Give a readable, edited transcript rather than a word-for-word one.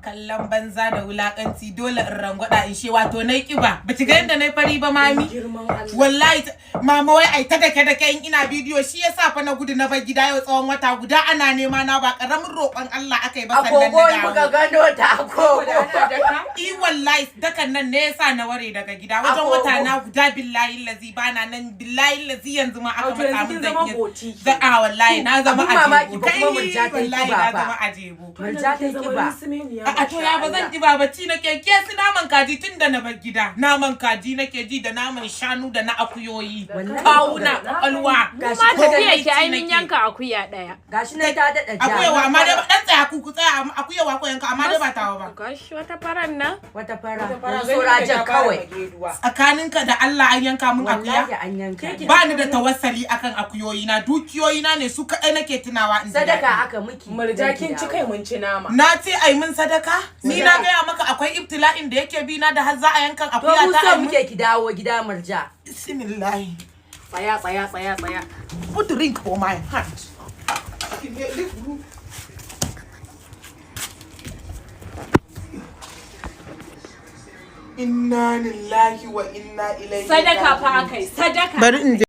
Kallon banza da wulakanci, dole in rangwada in she, wato na kiba. Ba ki ga yadda na fari ba, mami? Girman Allah. Wallahi mama, wai ai ta dake dake in ina bidiyo, shi yasa fa na gudu na bar gida. Yau tsawon wata guda ana nema na, ba karamin roƙon Allah akai ba A sannan kogo na muka dawo. gano ta, a kogo. I wallahi dakan nan ne yasa na ware daga gida wajen Agogo. wata na guda. Billahi lazi bana nan, billahi lazi yanzu ma aka Wato yanzu matsa kin min zama zan iya boti. Da a wallahi na zama Abun mamaki ajebo. ba kuma Kai, Murja ta yi wallahi kiba na fa. zama ajebo. Murja ta yi kiba. A to ya ba zan kiba ba? Ci nake ke su naman kaji tun da na bar gida. Naman kaji nake ji da naman shanu da na akuyoyi. Wallahi. Kawuna kwakwalwa. Gashi Ma ta tafiya Komai ki ai ci mun nake. yanka akuya daya. Gashi nan ta daɗa ja. Akuyawa, amma dai dan tsaya, ku tsaya, akuyawa ko yanka, amma dai ba tawa ba. Gashi wata faran nan. Wata fara. Fara Yanzu saura jan kawai. Tsakaninka da Allah an yanka mun akuya? Wallahi an yanka. Ba ni da tawassali akan akuyoyi na, dukiyoyi na ne su kaɗai nake tunawa in ji Sadaka daɗi. aka miki. Murja, kin ci kai, mun ci nama. Na ce ai mun sadaka? Ni na gaya maka akwai ibtila'in da yake bi na da har za a yankan To akuya mu ta so ai mun. muke ki dawo gida, Murja. Bismillah. Tsaya, tsaya, tsaya, tsaya. Put drink for my hand. Inna lillahi wa inna ilaihi Sadaka fa akai, sadaka. Bari in je.